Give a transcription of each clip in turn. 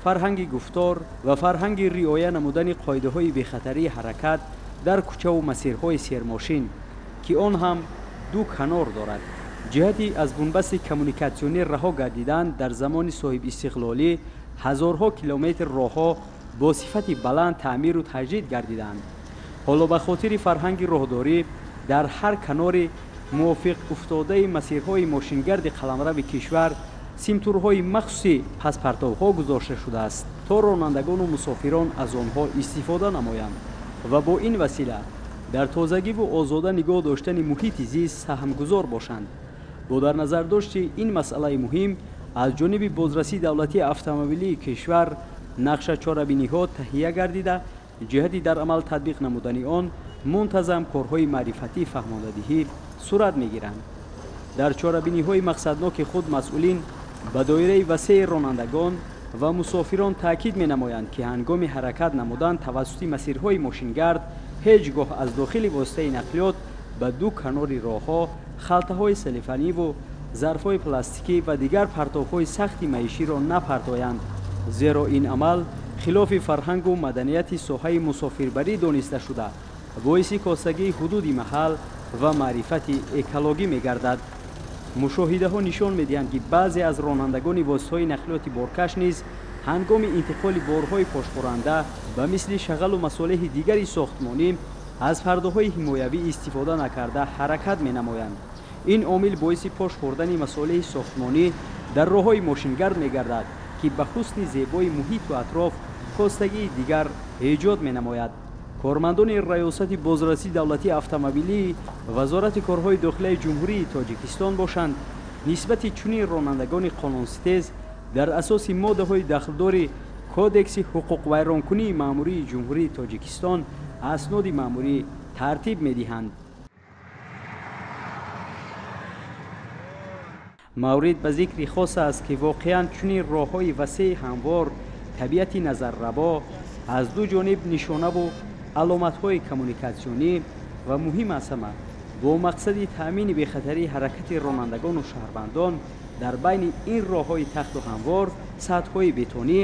Фарҳанги гуфтор ва фарҳанги риоя намудани қоидаҳои бехатарии ҳаракат дар кӯчаву масирҳои сермошин, ки он ҳам ду канор дорад. Ҷиҳати аз бунбасти коммуникатсионӣ раҳо гардидан дар замони соҳибистиқлолӣ ҳазорҳо километр роҳҳо бо сифати баланд таъмиру таҷдид гардиданд. Ҳоло ба хотири фарҳанги роҳдорӣ дар ҳар канори мувофиқ уфтодаи масирҳои мошингарди қаламрави кишвар симтурҳои махсуси паспартовҳо гузошта шудааст, то ронандагону мусофирон аз онҳо истифода намоянд ва бо ин васила дар тозагиву озода нигоҳ доштани муҳити зист саҳмгузор бошанд. Бо дар назардошти ин масъалаи муҳим аз ҷониби бозрасии давлатии автомобилии кишвар нақша чорабиниҳо таҳия гардида, ҷиҳати дар амал татбиқ намудани он мунтазам корҳои маърифатӣ фаҳмондадиҳӣ сурат мегиранд. Дар чорабиниҳои мақсадноки худ масъулин ба доираи васеи ронандагон ва мусофирон таъкид менамоянд, ки ҳангоми ҳаракат намудан тавассути масирҳои мошингард ҳеҷ гоҳ аз дохили воситаи нақлиёт ба ду канори роҳҳо халтаҳои селофаниву зарфҳои пластикӣ ва дигар партовҳои сахти маиширо напартоянд, зеро ин амал хилофи фарҳангу маданияти соҳаи мусофирбарӣ дониста шуда, боиси костагии ҳудуди маҳал ва маърифати экологӣ мегардад. Мушоҳидаҳо нишон медиҳанд, ки баъзе аз ронандагони воситаҳои нақлиёти боркаш низ ҳангоми интиқоли борҳои пошхӯранда ба мисли шағалу масолеҳи дигари сохтмонӣ аз пардаҳои ҳимоявӣ истифода накарда ҳаракат менамоянд. Ин омил боиси пош хӯрдани масолеҳи сохтмонӣ дар роҳҳои мошингард мегардад, ки ба ҳусни зебои муҳиту атроф костагии дигар эҷод менамояд. Кормандони Раёсати бозрасии давлатии автомобилии Вазорати корҳои дохилаи Ҷумҳурии Тоҷикистон бошанд, нисбати чунин ронандагони қонунситез дар асоси моддаҳои дахлдори Кодекси ҳуқуқвайронкунии маъмурии Ҷумҳурии Тоҷикистон асноди маъмурӣ тартиб медиҳанд. Маврид ба зикри хос аст, ки воқеан чунин роҳҳои васеи ҳамвор, табиати назаррабо, аз ду ҷониб нишонаву аломатҳои коммуникатсионӣ ва муҳим аз ҳама бо мақсади таъмини бехатарии ҳаракати ронандагону шаҳрвандон дар байни ин роҳҳои тахту ҳамвор сатҳҳои бетонӣ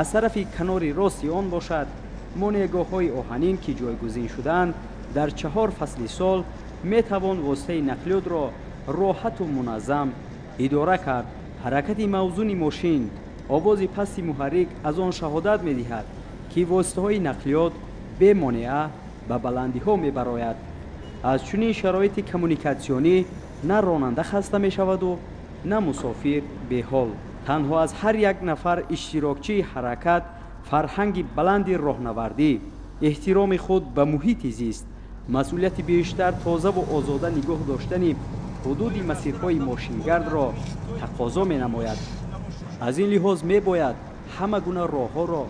аз тарафи канори рости он бошад, монеъгоҳҳои оҳанин, ки ҷойгузин шудаанд, дар чаҳор фасли сол метавон воситаи нақлиётро роҳату муназзам идора кард. Ҳаракати мавзуни мошин, овози пасти муҳаррик аз он шаҳодат медиҳад, ки воситаҳои нақлиёт бемонеа ба баландиҳо мебарояд. Аз чунин шароити коммуникатсионӣ на ронанда хаста мешаваду на мусофир беҳол. Танҳо аз ҳар як нафар иштирокчии ҳаракат фарҳанги баланди роҳнавардӣ, эҳтироми худ ба муҳити зист, масъулияти бештар тозаву озода нигоҳ доштани ҳудуди масирҳои мошингардро тақозо менамояд. Аз ин лиҳоз мебояд ҳама гуна роҳҳоро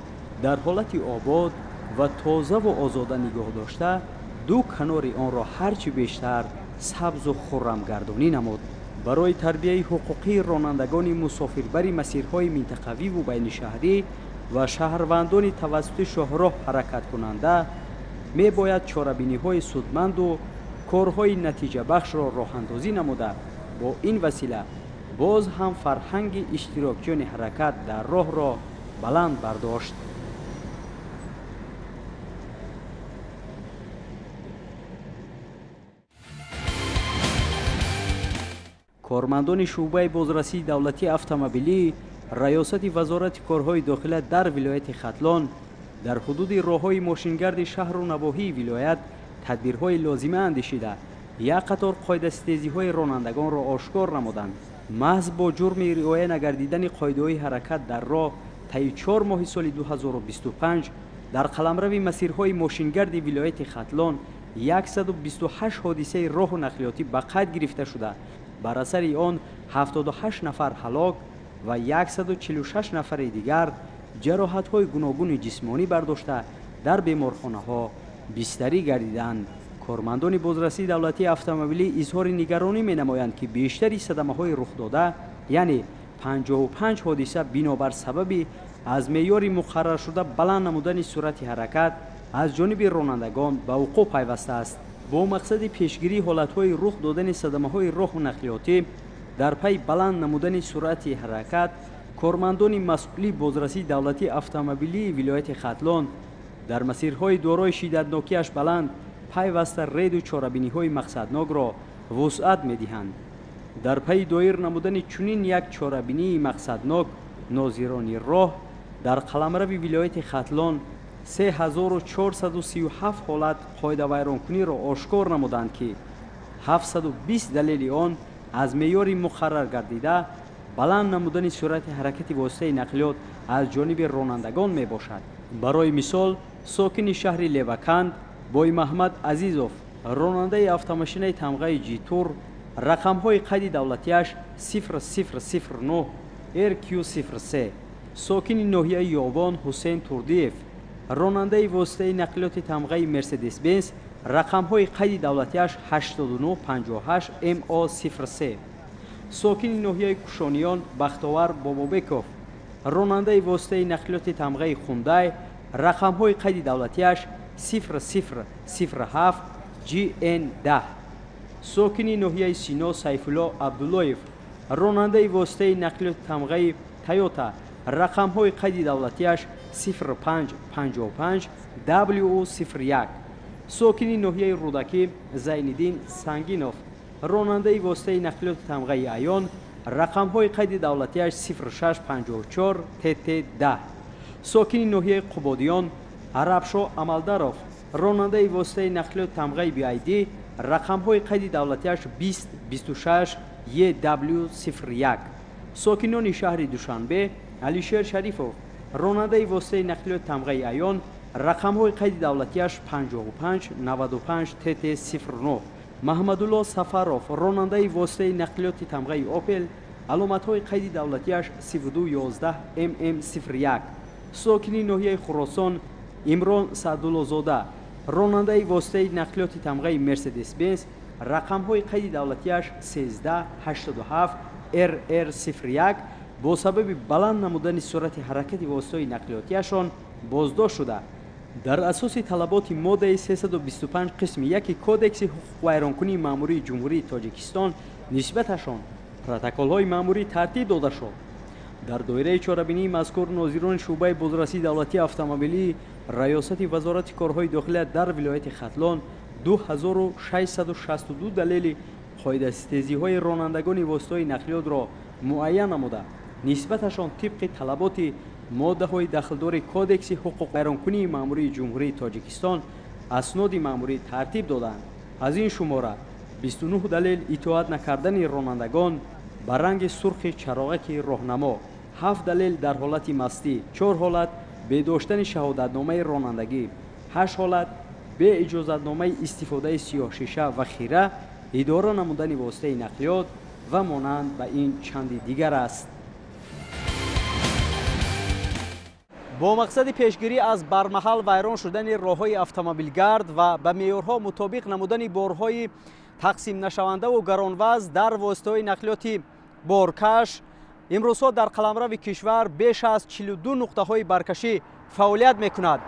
дар ҳолати обод ва тозаву озода нигоҳ дошта, ду канори онро ҳарчи бештар сабзу хуррамгардонӣ намуд. Барои тарбияи ҳуқуқии ронандагони мусофирбари масирҳои минтақавиву байнишаҳрӣ ва шаҳрвандони тавассути шоҳроҳ ҳаракаткунанда мебояд чорабиниҳои судманду корҳои натиҷабахшро роҳандозӣ намуда, бо ин васила боз ҳам фарҳанги иштирокчиёни ҳаракат дар роҳро баланд бардошт. Кормандони шӯъбаи бозрасии давлатии автомобилии Раёсати Вазорати корҳои дохила дар вилояти Хатлон дар ҳудуди роҳҳои мошингарди шаҳру навоҳии вилоят тадбирҳои лозима андешида, як қатор қоидаситезиҳои ронандагонро ошкор намуданд. Маҳз бо ҷурми риоя нагардидани қоидаҳои ҳаракат дар роҳ таи 4 моҳи соли 2025 дар қаламрави масирҳои мошингарди вилояти Хатлон 128 ҳодисаи роҳу нақлиётӣ ба қайд гирифта шуда, бар асари он 78 нафар ҳалок ва 146 нафари дигар ҷароҳатҳои гуногуни ҷисмонӣ бардошта, дар беморхонаҳо бистарӣ гардиданд. Кормандони бозрасии давлатии автомобилӣ изҳори нигаронӣ менамоянд, ки бештари садамаҳои рухдода, яъне 55 ҳодиса, бинобар сабаби аз меъёри муқарраршуда баланд намудани суръати ҳаракат аз ҷониби ронандагон ба вуқӯъ пайвастааст. Бо мақсади пешгирии ҳолатҳои рух додани садамаҳои роҳу нақлиётӣ дар пайи баланд намудани суръати ҳаракат, Кормандони масъули бозрасии давлатии автомобилии вилояти Хатлон дар масирҳои дорои шиддатнокиаш баланд пайваста реду чорабиниҳои мақсаднокро вусъат медиҳанд. Дар пайи доир намудани чунин як чорабинии мақсаднок нозирони роҳ дар қаламрави вилояти Хатлон 3437 ҳолат қоидавайронкуниро ошкор намуданд, ки 720 далели он аз меъёри муқаррар гардида баланд намудани суръати ҳаракати воситаи нақлиёт аз ҷониби ронандагон мебошад. Барои мисол, сокини шаҳри Леваканд Боймаҳмад Азизов, ронандаи автомошинаи тамғаи Ҷитур, рақамҳои қайди давлатиаш 0009 RQ03, сокини ноҳияи Ёвон Ҳусейн Турдиев, ронандаи воситаи нақлиёти тамғаи Мерседес-Бенз, рақамҳои қайди давлатиаш 8958 MO03, сокини ноҳияи Кушониён Бахтовар Бобобеков, ронандаи воситаи нақлиёти тамғаи Хундай, рақамҳои қайди давлатиаш 0007 GN10, сокини ноҳияи Сино Сайфулло Абдуллоев, ронандаи воситаи нақлиёти тамғаи Тойота, рақамҳои қайди давлатиаш 0555 WU01, сокини ноҳияи Рӯдакӣ Зайниддин Сангинов, ронандаи воситаи нақлиёти тамғаи Аён, рақамҳои қайди давлатиаш 0654 TT10, сокини ноҳияи Қубодиён Арабшо Амалдаров, ронандаи воситаи нақлиёти тамғаи BID, рақамҳои қайди давлатиаш 2026 EW01, сокинони шаҳри Душанбе Алишер Шарифов, ронандаи воситаи нақлиёти тамғаи Аён, рақамҳои қайди давлатиаш 5595 TT09, Маҳмадулло Сафаров, ронандаи воситаи нақлиёти тамғаи Опел, аломатҳои қайди давлатиаш 3211 MM01, сокини ноҳияи Хуросон Имрон Саъдуллозода, ронандаи воситаи нақлиёти тамғаи Мерседес-Бенз, рақамҳои қайди давлатиаш 1387 RR01 бо сабаби баланд намудани суръати ҳаракати воситаҳои нақлиётиашон боздошт шуда, дар асоси талаботи моддаи 325 қисми 1 Кодекси ҳуқуқвайронкунии маъмурии Ҷумҳурии Тоҷикистон нисбаташон протоколҳои маъмурӣ тартиб дода шуд. Дар доираи чорабинии мазкур нозирони шӯъбаи бозрасии давлатии автомобилии Раёсати Вазорати корҳои дохилия дар вилояти Хатлон 2662 далели қоидаситезиҳои ронандагони воситаҳои нақлиётро муайян намуда, нисбаташон тибқи талаботи моддаҳои дахлдори Кодекси ҳуқуқвайронкунии маъмурии Ҷумҳурии Тоҷикистон асноди маъмурӣ тартиб доданд. Аз ин шумора 29 далел итоат накардани ронандагон ба ранги сурхи чароғаки роҳнамо, 7 далел дар ҳолати мастӣ, 4 ҳолат бедоштани шаҳодатномаи ронандагӣ, 8 ҳолат беиҷозатномаи истифодаи сиёҳшиша ва хира идора намудани воситаи нақлиёт ва монанд ба ин чанди дигар аст. Бо мақсади пешгирӣ аз бармаҳал вайрон шудани роҳҳои автомобилгард ва ба меъёрҳо мутобиқ намудани борҳои тақсимнашавандаву гаронвазн дар воситаҳои нақлиёти боркаш, имрӯзҳо дар қаламрави кишвар беш аз 42 нуқтаҳои баркашӣ фаъолият мекунад.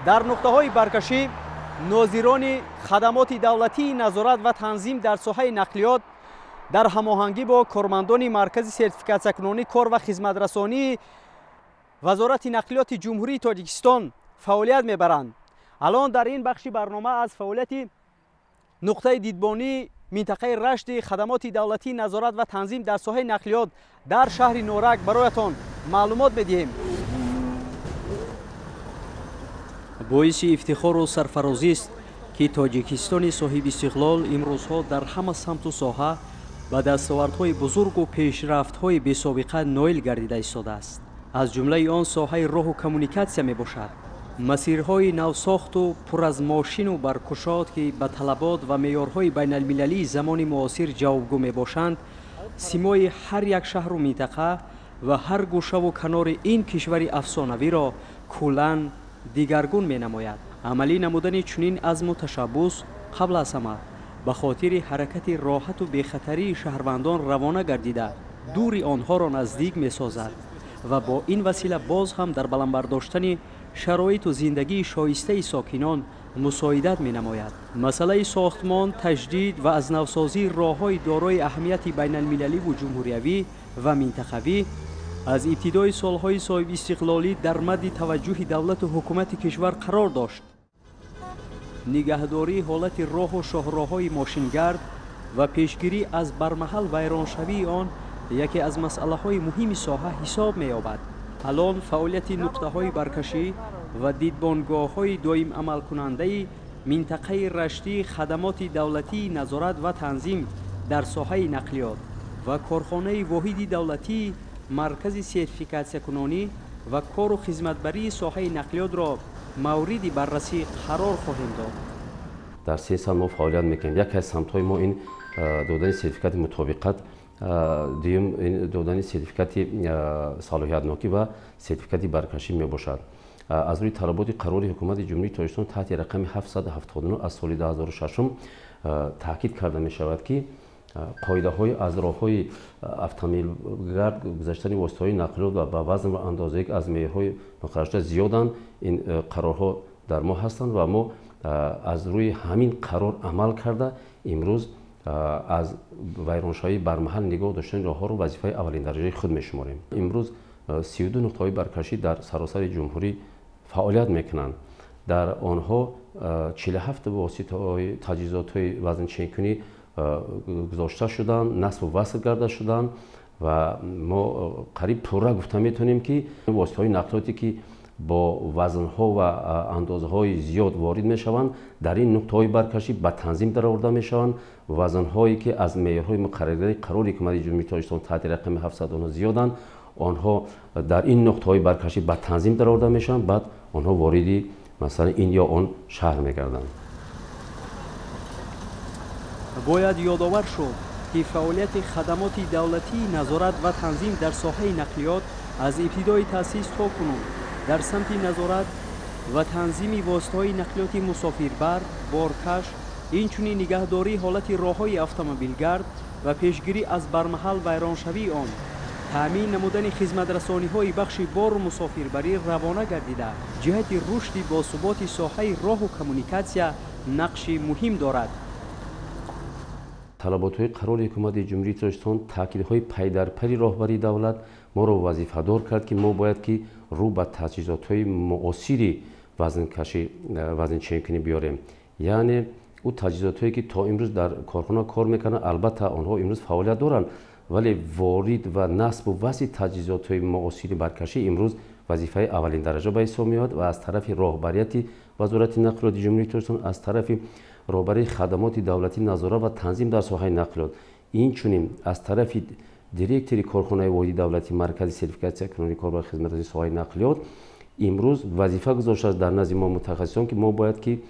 Дар нуқтаҳои баркашӣ нозирони хадамоти давлатии назорат ва танзим дар соҳаи нақлиёт дар ҳамоҳангӣ бо кормандони маркази сертификатсиякунонӣ кор ва хизматрасонии Вазорати нақлиёти Ҷумҳурии Тоҷикистон фаъолият мебаранд. Алон дар ин бахши барнома аз фаъолияти нуқтаи дидбонии минтақаи Рашди хадамоти давлатии назорат ва танзим дар соҳаи нақлиёт дар шаҳри Норак бароятон маълумот медиҳем. Боиси ифтихору сарфарозист, ки Тоҷикистони соҳибистиқлол имрӯзҳо дар ҳама самту соҳа ба дастовардҳои бузургу пешрафтҳои бесобиқа ноил гардида истодааст. Аз ҷумлаи он соҳаи роҳу коммуникатсия мебошад. Масирҳои навсохту пур аз мошину баркушод, ки ба талабот ва меъёрҳои байналмилалии замони муосир ҷавобгӯ мебошанд, симои ҳар як шаҳру минтақа ва ҳар гӯшаву канори ин кишвари афсонавиро куллан дигаргун менамояд. Амалӣ намудани чунин азму ташаббус қабл аз ҳама ба хотири ҳаракати роҳату бехатарии шаҳрвандон равона гардида, дури онҳоро наздик месозад ва бо ин васила боз ҳам дар баландбардоштани шароиту зиндагии шоистаи сокинон мусоидат менамояд. Масъалаи сохтмон, таҷдид ва аз навсозии роҳҳои дорои аҳамияти байналмилаливу ҷумҳуриявӣ ва минтақавӣ Аз ибтидои солҳои соҳибистиқлолӣ дар мадди таваҷҷӯҳи давлату ҳукумати кишвар қарор дошт. Нигаҳдории ҳолати роҳу шоҳроҳҳои мошингард ва пешгирӣ аз бармаҳал вайроншавии он яке аз масъалаҳои муҳими соҳа ҳисоб меёбад. Алон фаъолияти нуқтаҳои баркашӣ ва дидбонгоҳҳои доимамалкунандаи минтақаи Раштии хадамоти давлатии назорат ва танзим дар соҳаи нақлиёт ва корхонаи воҳиди давлатии маркази сертификатсиякунонӣ ва кору хизматбарии соҳаи нақлиётро мавриди баррасӣ қарор хоҳем дод. Дар се самт мо фаъолият мекунем. Яке аз самтҳои мо ин додани сертификати мутобиқат, дуюм додани сертификати салоҳиятнокӣ ва сертификати баркашӣ мебошад. Аз рӯи талаботи қарори ҳукумати Ҷумҳурии Тоҷикистон таҳти рақами 779 аз соли 2006 таъкид карда мешавад, ки қоидаҳои аз роҳҳои автомобилгард гузаштани воситаҳои нақлиёт ва ба вазн ва андозае аз меъёрҳои муқарраршуда зиёданд. Ин қарорҳо дар мо ҳастанд ва мо аз рӯи ҳамин қарор амал карда имрӯз аз вайроншавии бармаҳал нигоҳ доштани роҳҳоро вазифаи аввалиндараҷаи худ мешуморем. Имрӯз 32 нуқтаҳои баркашӣ дар саросари ҷумҳурӣ фаъолият мекунанд. Дар онҳо 47 воситаҳои таҷҳизотҳои вазнченкунӣ гузошта шуданд, насбу васл карда шуданд ва мо қариб пурра гуфта метавонем, ки воситаҳои нақлиёте ки бо вазнҳо ва андозаҳои зиёд ворид мешаванд, дар ин нуқтаҳои баркашӣ ба танзим дароварда мешаванд. Вазнҳое ки аз меъёрҳои муқарраргари қарори ҳукумати Ҷумҳурии Тоҷикистон таҳти рақами 709 зиёданд, онҳо дар ин нуқтаҳои баркашӣ ба танзим дароварда мешаванд, баъд онҳо вориди масалан ин ё он шаҳр мегарданд. Бояд ёдовар шуд, ки фаъолияти хадамоти давлатии назорат ва танзим дар соҳаи нақлиёт аз ибтидои таъсис то кунун дар самти назорат ва танзими воситаҳои нақлиёти мусофирбар, боркаш, инчунин нигаҳдории ҳолати роҳҳои автомобилгард ва пешгирӣ аз бармаҳал вайроншавии он, таъмин намудани хизматрасониҳои бахши бору мусофирбарӣ равона гардида, ҷиҳати рушди босуботи соҳаи роҳу коммуникатсия нақши муҳим дорад. Талаботҳои қарори ҳукумати Ҷумҳурии Тоҷикистон, таъкидҳои пайдарпари роҳбарии давлат моро вазифадор кард, ки мо бояд ки рӯ ба таҷҳизотҳои муосири вазнченкунӣ биёрем. Яъне ӯ таҷҳизотҳое ки то имрӯз дар корхона кор мекунанд, албатта онҳо имрӯз фаъолият доранд, вале ворид ва насбу васли таҷҳизотҳои муосири баркашӣ имрӯз вазифаи аввалиндараҷа ба ҳисоб меояд ва аз тарафи роҳбарияти Вазорати нақлиёти Ҷумҳурии Тоҷикистон, аз тарафи роҳбарии хадамоти давлатии назорат ва танзим дар соҳаи нақлиёт, инчунин аз тарафи директори корхонаи воҳиди давлатии маркази сертификатсиякунонии кор ва хизматрасонии соҳаи нақлиёт имрӯз вазифа гузоштааст дар назди мо мутахассисон, ки мо бояд ки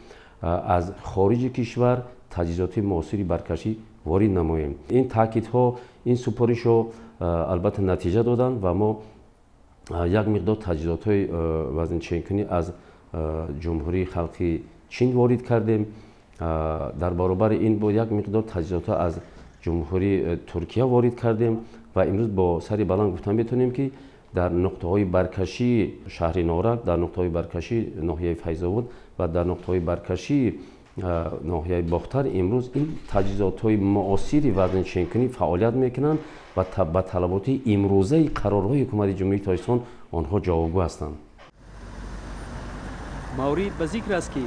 аз хориҷи кишвар таҷҳизоти муосири баркашӣ ворид намоем. Ин таъкидҳо, ин супоришҳо албатта натиҷа доданд ва мо як миқдор таҷҳизотҳои вазнченкунӣ аз Ҷумҳурии Халқии Чин ворид кардем. Дар баробари ин бо як миқдор таҷҳизотҳо аз Ҷумҳурии Туркия ворид кардем ва имрӯз бо сари баланд гуфта метавонем, ки дар нуқтаҳои баркашии шаҳри Норак, дар нуқтаҳои баркашии ноҳияи Файзобод ва дар нуқтаҳои баркашии ноҳияи Бохтар имрӯз ин таҷҳизотҳои муосири вазнченкунӣ фаъолият мекунанд ва ба талаботи имрӯзаи қарорҳои ҳукумати Ҷумҳурии Тоҷикистон онҳо ҷавобгӯ ҳастанд. Маврид ба зикр аст, ки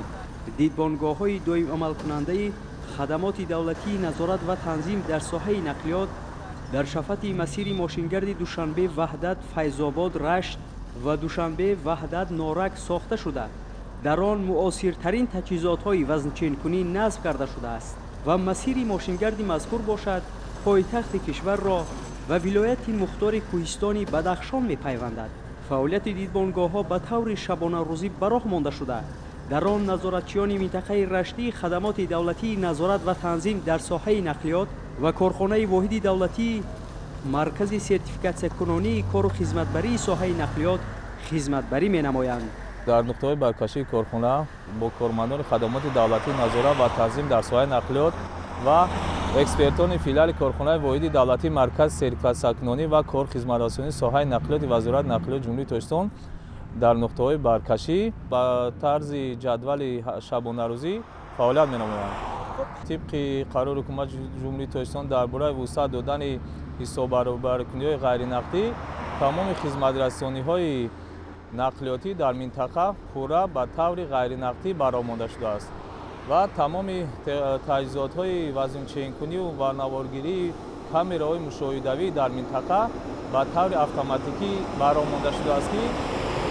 дидбонгоҳҳои доимамалкунандаи хадамоти давлатии назорат ва танзим дар соҳаи нақлиёт дар шафати масири мошингарди Душанбе Ваҳдат Файзобод Рашт ва Душанбе Ваҳдат Норак сохта шуда, дар он муосиртарин таҷҳизотҳои вазнченкунӣ насб карда шудааст ва масири мошингарди мазкур бошад пойтахти кишварро ва вилояти мухтори кӯҳистони Бадахшон мепайвандад. Фаъолияти дидбонгоҳҳо ба таври шабонарӯзӣ ба роҳ монда шуда, дар он назоратчиёни минтақаи Раштии хадамоти давлатии назорат ва танзим дар соҳаи нақлиёт ва корхонаи воҳиди давлатии маркази сертификатсиякунонии кору хизматбарии соҳаи нақлиёт хизматбарӣ менамоянд. Дар нуқтаҳои баркашии корхона бо кормандони хадамоти давлатии назорат ва танзим дар соҳаи нақлиёт ва экспертони филиали корхонаи воҳиди давлатии маркази сертификатсиякунонӣ ва кор-хизматрасонии соҳаи нақлиёти Вазорати нақлиёти Ҷумҳурии Тоҷикистон дар нуқтаҳои баркашӣ ба тарзи ҷадвали шабонарӯзӣ фаъолият менамоянд. Тибқи қарори ҳукумати Ҷумҳурии Тоҷикистон дар бораи вусъат додани ҳисоббаробаркуниҳои ғайринақдӣ Тамоми хизматрасониҳои нақлиётӣ дар минтақа пурра ба таври ғайринақдӣ бароҳ монда шудааст ва тамоми таҷҳизотҳои вазнченкуниву ва наворгирии камераҳои мушоҳидавӣ дар минтақа ба таври автоматикӣ бароҳ монда шудааст, ки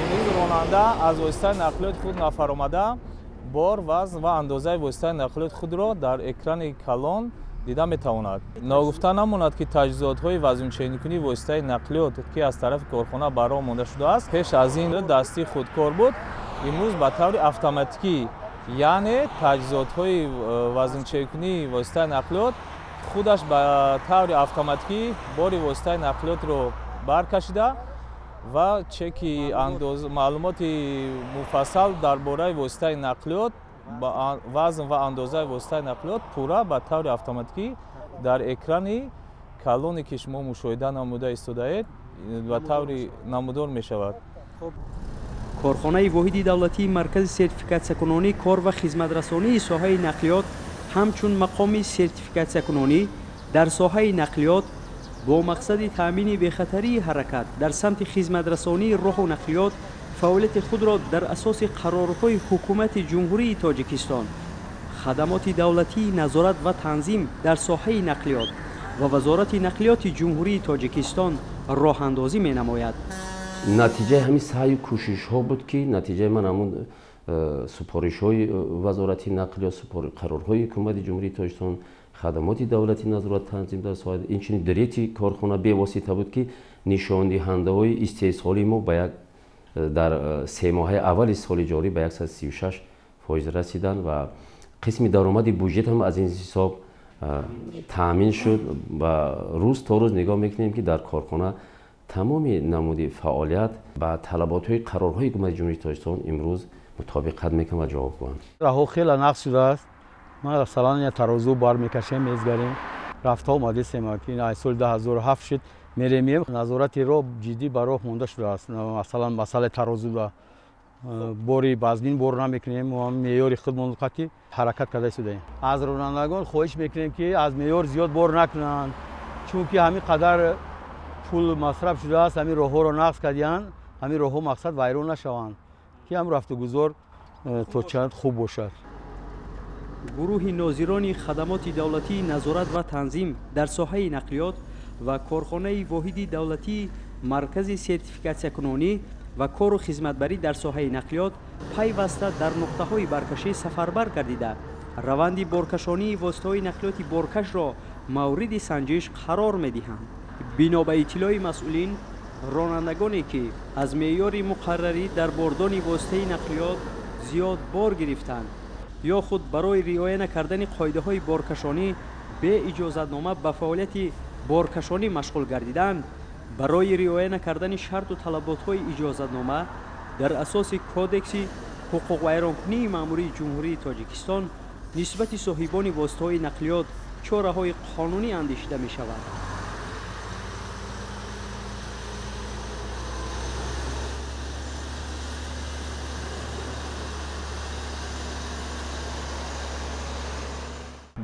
имрӯз ронанда аз воситаи нақлиёти худ нафаромада бор, вазн ва андозаи воситаи нақлиёти худро дар экрани калон дида метавонад. Ногуфта намонад, ки таҷҳизотҳои вазнченкунии воситаи нақлиёт, ки аз тарафи корхона бароҳ монда шудааст, пеш аз ин дастии худкор буд, имрӯз ба таври автоматикӣ, яъне таҷҳизотҳои вазнченкунии воситаи нақлиёт худаш ба таври автоматикӣ бори воситаи нақлиётро баркашида ва чеки маълумоти муфассал дар бораи воситаи нақлиёт, вазн ва андозаи воситаи нақлиёт пурра ба таври автоматикӣ дар экрани калоне, ки шумо мушоҳида намуда истодаед, ба таври намудор мешавад. Корхонаи воҳиди давлатии маркази сертификатсиякунонӣ, кор ва хизматрасонии соҳаи нақлиёт ҳамчун мақоми сертификатсиякунонӣ дар соҳаи нақлиёт бо мақсади таъмини бехатарии ҳаракат дар самти хизматрасонии роҳу нақлиёт фаъолияти худро дар асоси қарорҳои ҳукумати Ҷумҳурии Тоҷикистон, хадамоти давлатии назорат ва танзим дар соҳаи нақлиёт ва Вазорати нақлиёти Ҷумҳурии Тоҷикистон роҳандозӣ менамояд. Натиҷаи ҳамин саъю кӯшишҳо буд, ки натиҷаи ман ҳамун супоришҳои Вазорати нақлиёт, қарорҳои ҳукумати Ҷумҳурии Тоҷикистон, хадамоти давлати назорат танзим дар соҳа, инчунин дирети корхона бевосита буд, ки нишондиҳандаҳои истеҳсолии мо ба як дар 3 моҳаи аввали соли ҷорӣ ба 136% расиданд ва қисми даромади буҷет ҳам аз ин ҳисоб таъмин шуд. Ва рӯз то рӯз нигоҳ мекунем, ки дар корхона тамоми намуди фаъолият ба талаботҳои қарорҳои ҳукумати Ҷумҳурии Тоҷикистон имрӯз мутобиқат мекунад ва ҷавобгӯанд. Раҳо хеле нақс шудааст. Масалан, я тарозу бар мекашем, мезгарем, рафта омадесем, ки аз соли 2007 шуд, меремием. Назорати роҳ ҷиддӣ ба роҳ монда шудааст. Масалан, масъалаи тарозуда бори вазнин бор намекунем, меъёри худмон қатъи ҳаракат карда истодаем. Аз ронандагон хоҳиш мекунем, ки аз меъёр зиёд бор накунанд, чунки ҳамин қадар пул масраф шудааст, ҳамин роҳҳоро нақс кардиянд, ҳамин роҳҳо мақсад вайрон нашаванд, ки ҳам рафтугузор то чанд хуб бошад. Гурӯҳи нозирони хадамоти давлатии назорат ва танзим дар соҳаи нақлиёт ва корхонаи воҳиди давлатии маркази сертификатсиякунонӣ ва кору хизматбарӣ дар соҳаи нақлиёт пайваста дар нуқтаҳои баркашӣ сафарбар гардида, раванди боркашонии воситаҳои нақлиёти боркашро мавриди санҷиш қарор медиҳанд. Бино ба иттилои масъулин, ронандагоне, ки аз меъёри муқаррарӣ дар бордони воситаи нақлиёт зиёд бор гирифтанд ё худ барои риоя накардани қоидаҳои боркашонӣ бе иҷозатнома ба фаъолияти боркашонӣ машғул гардиданд, барои риоя накардани шарту талаботҳои иҷозатнома дар асоси Кодекси ҳуқуқвайронкунии маъмурии Ҷумҳурии Тоҷикистон нисбати соҳибони воситаҳои нақлиёт чораҳои қонунӣ андешида мешавад.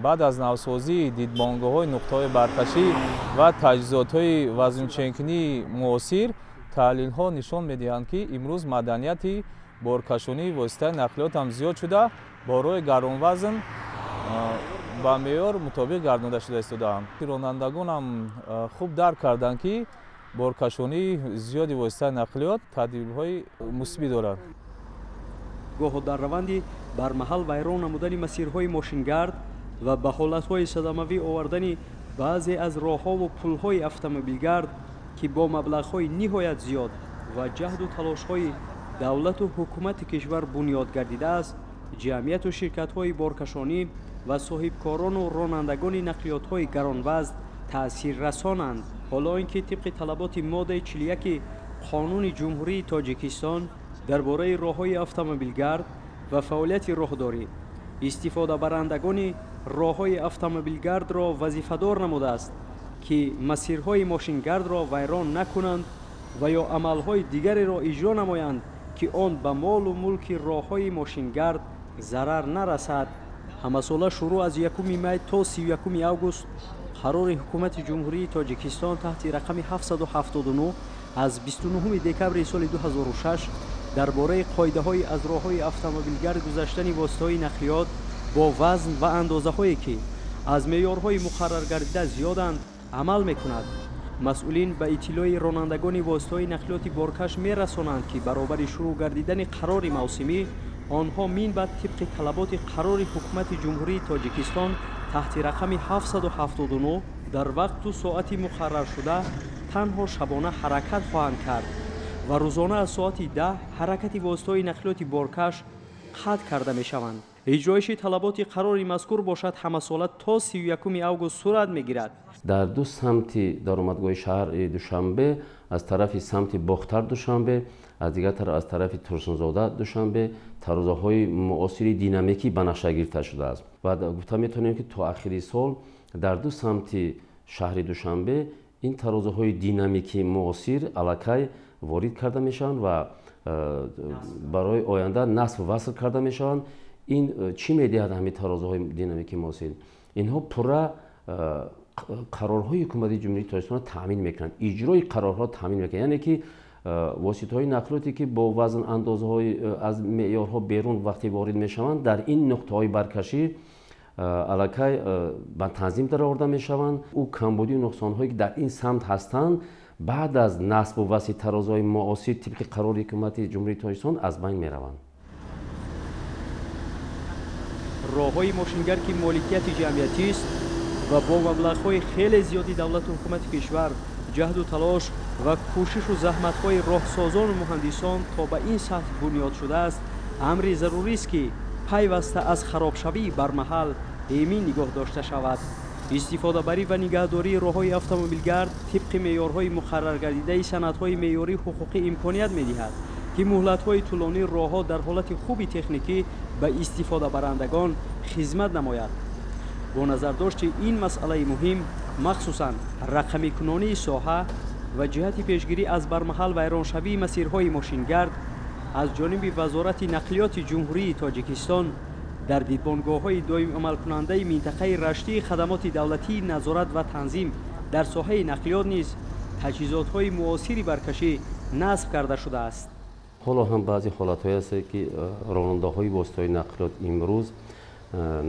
Баъд аз навсозии дидбонгоҳҳои нуқтаҳои баркашӣ ва таҷҳизотҳои вазнченкунии муосир, таҳлилҳо нишон медиҳанд, ки имрӯз маданияти боркашонии воситаи нақлиёт ҳам зиёд шуда, борҳои гаронвазн ба меъёр мутобиқ гардонда шуда истодаанд. Ронандагонам хуб дарк карданд, ки боркашонии зиёди воситаи нақлиёт тадбирҳои мусбӣ дорад. Гоҳо дар раванди бармаҳал вайрон намудани масирҳои мошингард ва ба ҳолатҳои садамавӣ овардани баъзе аз роҳҳову пулҳои автомобилгард, ки бо маблағҳои ниҳоят зиёд ва ҷаҳду талошҳои давлату ҳукумати кишвар бунёд гардидааст, ҷамъияту ширкатҳои боркашонӣ ва соҳибкорону ронандагони нақлиётҳои гаронвазн таъсир расонанд. Ҳоло ин ки тибқи талаботи моддаи 41 Қонуни Ҷумҳурии Тоҷикистон дар бораи роҳҳои автомобилгард ва фаъолияти роҳдорӣ истифодабарандагони роҳҳои автомобилгардро вазифадор намудааст, ки масирҳои мошингардро вайрон накунанд ва ё амалҳои дигареро иҷро намоянд, ки он ба молу мулки роҳҳои мошингард зарар нарасад. Ҳамасола шурӯъ аз 1 май то 31 август қарори Ҳукумати Ҷумҳурии Тоҷикистон таҳти рақами 779 Аз 29 декабри соли 2006 дар бораи қоидаҳои аз роҳҳои автомобилгард гузаштани воситаҳои нақлиёт бо вазн ва андозаҳое, ки аз меъёрҳои муқарраргардида зиёданд, амал мекунад. Масъулин ба иттилои ронандагони воситаҳои нақлиёти боркаш мерасонанд, ки баробари шурӯъ гардидани қарори мавсимӣ онҳо минбаъд тибқи талаботи қарори Ҳукумати Ҷумҳурии Тоҷикистон таҳти рақами 779 дар вақту соати муқарраршуда танҳо шабона ҳаракат хоҳанд кард ва рӯзона аз соати 10 ҳаракати воситаҳои нақлиёти боркаш қатъ карда мешаванд. Иҷроиши талаботи қарори мазкур бошад, ҳамасола то 31 август сурат мегирад. Дар ду самти даромадгоҳи шаҳри Душанбе, аз тарафи самти Бохтар Душанбе, аз дигар тараф аз тарафи Турсунзода Душанбе, тарозаҳои муосири динамикӣ ба нақша гирифта шудааст ва гуфта метавонем, ки то ахири сол дар ду самти шаҳри Душанбе ин тарозаҳои динамикии муосир аллакай ворид карда мешаванд ва барои оянда насб васл карда мешаванд. Ин чӣ медиҳад ҳамин тарозаҳои динамикии муосир? Инҳо пурра қарорҳои Ҳукумати Ҷумҳурии Тоҷикистонро таъмин мекунанд, иҷрои қарорҳоро таъмин мекунанд, яъне ки воситаҳои нақлиёте, ки бо вазн андозаҳои аз меъёрҳо берун вақте ворид мешаванд, дар ин нуқтаҳои баркашӣ аллакай ба танзим дароварда мешаванд. Ӯ камбудию нуқсонҳое, ки дар ин самт ҳастанд, баъд аз насбу васли тарозаҳои муосир тибқи қарори Ҳукумати Ҷумҳурии Тоҷикистон аз байн мераванд. Роҳҳои мошингард, ки моликияти ҷамъиятист ва бо маблағҳои хеле зиёди давлату ҳукумати кишвар, ҷаҳду талош ва кӯшишу заҳматҳои роҳсозону муҳандисон то ба ин сатҳ бунёд шудааст, амри зарурист, ки пайваста аз харобшавии бармаҳал эмин нигоҳ дошта шавад. Истифодабарӣ ва нигаҳдории роҳҳои автомобилгард тибқи меъёрҳои муқарраргардидаи санадҳои меъёрии ҳуқуқӣ имконият медиҳад, ки муҳлатҳои тӯлонии роҳҳо дар ҳолати хуби техникӣ ба истифодабарандагон хизмат намояд. Бо назардошти ин масъалаи муҳим, махсусан рақамикунонии соҳа ва ҷиҳати пешгирӣ аз бармаҳал вайроншавии масирҳои мошингард, аз ҷониби Вазорати нақлиёти Ҷумҳурии Тоҷикистон дар дидбонгоҳҳои доимамалкунандаи минтақаи Раштии хадамоти давлатии назорат ва танзим дар соҳаи нақлиёт низ таҷҳизотҳои муосири баркашӣ насб карда шудааст. Ҳоло ҳам баъзе ҳолатҳое ҳастанд, ки ронандаҳои воситаҳои нақлиёт имрӯз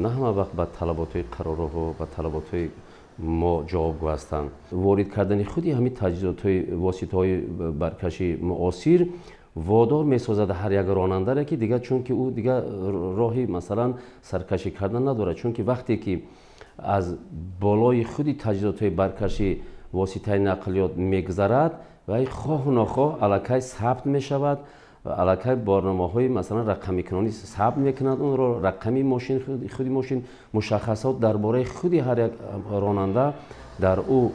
на ҳама вақт ба талаботҳои қарорҳо, ба талаботҳои мо ҷавобгӯ ҳастанд. Ворид кардани худи ҳамин таҷҳизотҳои воситаҳои баркашии муосир водор месозад ҳар як ронандаре, ки дигар, чунки ӯ дигар роҳи масалан саркашӣ кардан надорад, чунки вақте ки аз болои худи таҷҳизотҳои баркашӣ воситаи нақлиёт мегузарад, вай хоҳу нохоҳ аллакай сабт мешавад, аллакай барномаҳои масалан рақамикунонӣ сабт мекунанд онро, рақами мошин, худи мошин, мушаххасот дар бораи худи ҳар як ронанда дар ӯ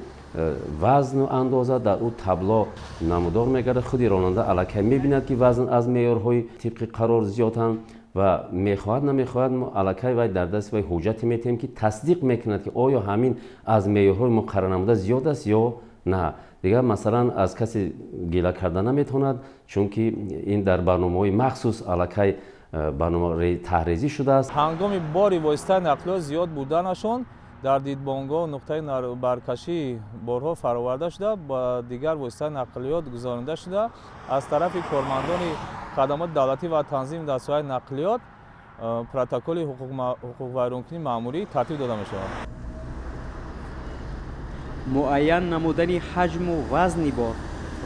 вазну андоза дар ӯ табло намудор мегардад. Худи ронанда аллакай мебинад, ки вазн аз меъёрҳои тибқи қарор зиёданд ва мехоҳад намехоҳад, мо аллакай вай дар дасти вай ҳуҷҷате метиҳем, ки тасдиқ мекунад, ки оё ҳамин аз меъёрҳои муқаррарнамуда зиёд аст ё на. Дигар масалан аз касе гила карда наметавонад, чунки ин дар барномаҳои махсус аллакай барнома таҳризӣ шудааст. Ҳангоми бори воситаи нақлиёт зиёд буданашон дар дидбонгоҳ нуқтаи баркашии борҳо фароварда шуда, ба дигар воситаи нақлиёт гузаронида шуда, аз тарафи кормандони хадамоти давлатӣ ва танзим дар соҳаи нақлиёт протоколи ҳуқуқвайронкунии маъмурӣ тартиб дода мешавад. Муайян намудани ҳаҷму вазни бор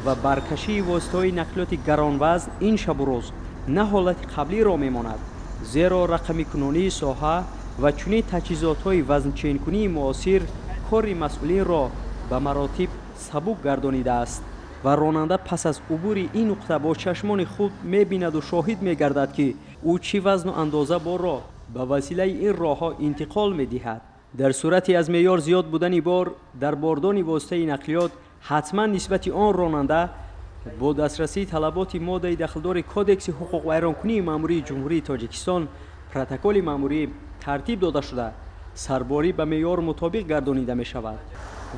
ва баркашии воситаҳои нақлиёти гаронвазн ин шабу рӯз на ҳолати қаблиро мемонад, зеро рақамикунонии соҳа ва чунин таҷҳизотҳои вазнченкунии муосир кори масъулинро ба маротиб сабук гардонидааст ва ронанда пас аз убури ин нуқта бо чашмони худ мебинаду шоҳид мегардад, ки ӯ чӣ вазну андоза борро ба василаи ин роҳҳо интиқол медиҳад. Дар сурати аз меъёр зиёд будани бор дар бордони воситаи нақлиёт ҳатман нисбати он ронанда бо дастрасии талаботи моддаи дахлдори Кодекси ҳуқуқвайронкунии маъмурии Ҷумҳурии Тоҷикистон протоколи маъмурӣ тартиб дода шуда, сарборӣ ба меъёр мутобиқ гардонида мешавад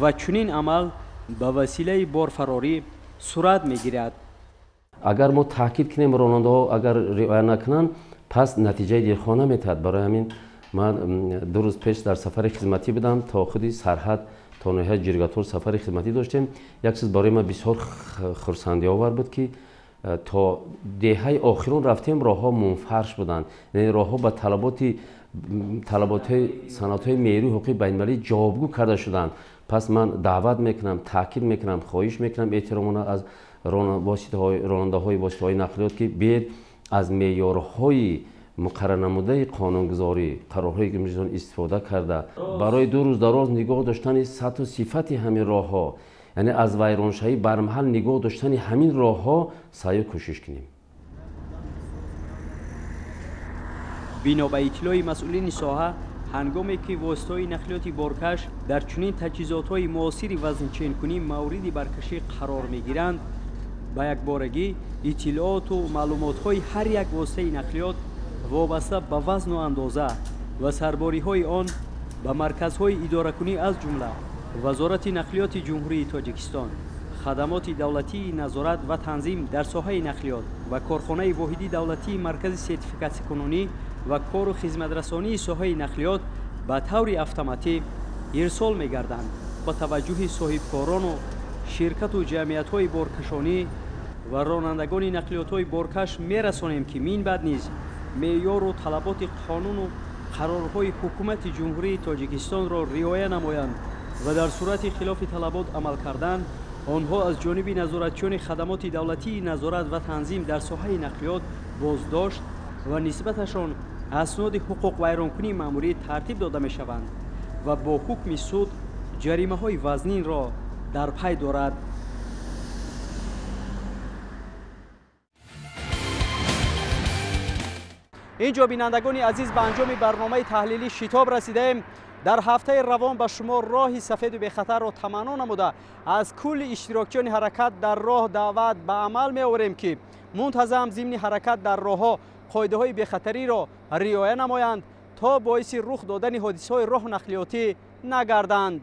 ва чунин амал ба василаи борфарорӣ сурат мегирад. Агар мо таъкид кунем, ронандаҳо агар риоя накунанд, пас натиҷаи дилхоҳ наметиҳад. Барои ҳамин ман 2 рӯз пеш дар сафари хизматӣ будам, то худи сарҳад то ноҳияи Ҷиргатол сафари хидматӣ доштем. Як чиз барои ман бисёр хурсандиовар буд, ки то деҳаи охирон рафтем, роҳҳо мунфарш буданд, яъне роҳҳо ба талаботҳои санадҳои меъёрии ҳуқуқи байналмилалӣ ҷавобгӯ карда шуданд. Пас ман даъват мекунам, таъкид мекунам, хоҳиш мекунам эҳтиромона аз ронандаҳои воситаҳои нақлиёт, ки биед аз меъёрҳои муқаррарнамудаи қонунгузорӣ, қарорҳое ки мешаванд истифода карда, барои ду рӯз дароз нигоҳ доштани сатҳу сифати ҳамин роҳҳо, яъне аз вайроншавӣ бармаҳал нигоҳ доштани ҳамин роҳҳо саъю кӯшиш кунем. Бино ба иттилои масъулини соҳа, ҳангоме ки воситаҳои нақлиёти боркаш дар чунин таҷҳизотҳои муосири вазнченкунӣ мавриди баркашӣ қарор мегиранд, ба якборагӣ иттилооту маълумотҳои ҳар як воситаи нақлиёт вобаста ба вазну андоза ва сарбориҳои он ба марказҳои идоракунӣ, аз ҷумла Вазорати нақлиёти Ҷумҳурии Тоҷикистон, хадамоти давлатии назорат ва танзим дар соҳаи нақлиёт ва корхонаи воҳиди давлатии маркази сертификатсикунонӣ ва кору хизматрасонии соҳаи нақлиёт ба таври автоматӣ ирсол мегарданд. Ба таваҷҷӯҳи соҳибкорону ширкату ҷамъиятҳои боркашонӣ ва ронандагони нақлиётҳои боркаш мерасонем, ки минбаъд низ меъёру талаботи қонуну қарорҳои ҳукумати Ҷумҳурии Тоҷикистонро риоя намоянд ва дар сурати хилофи талабот амал кардан онҳо аз ҷониби назоратчиёни хадамоти давлатии назорат ва танзим дар соҳаи нақлиёт боздошт ва нисбаташон асноди ҳуқуқвайронкунии маъмурӣ тартиб дода мешаванд ва бо ҳукми суд ҷаримаҳои вазнинро дар пай дорад. Инҷо, бинандагони азиз, ба анҷоми барномаи таҳлилӣ шитоб расидаем. Дар ҳафтаи равон ба шумо роҳи сафеду бехатарро таманно намуда, аз кулли иштирокчиёни ҳаракат дар роҳ даъват ба амал меорем, ки мунтазам зимни ҳаракат дар роҳҳо қоидаҳои бехатариро риоя намоянд, то боиси рух додани ҳодисаҳои роҳу нақлиётӣ нагарданд.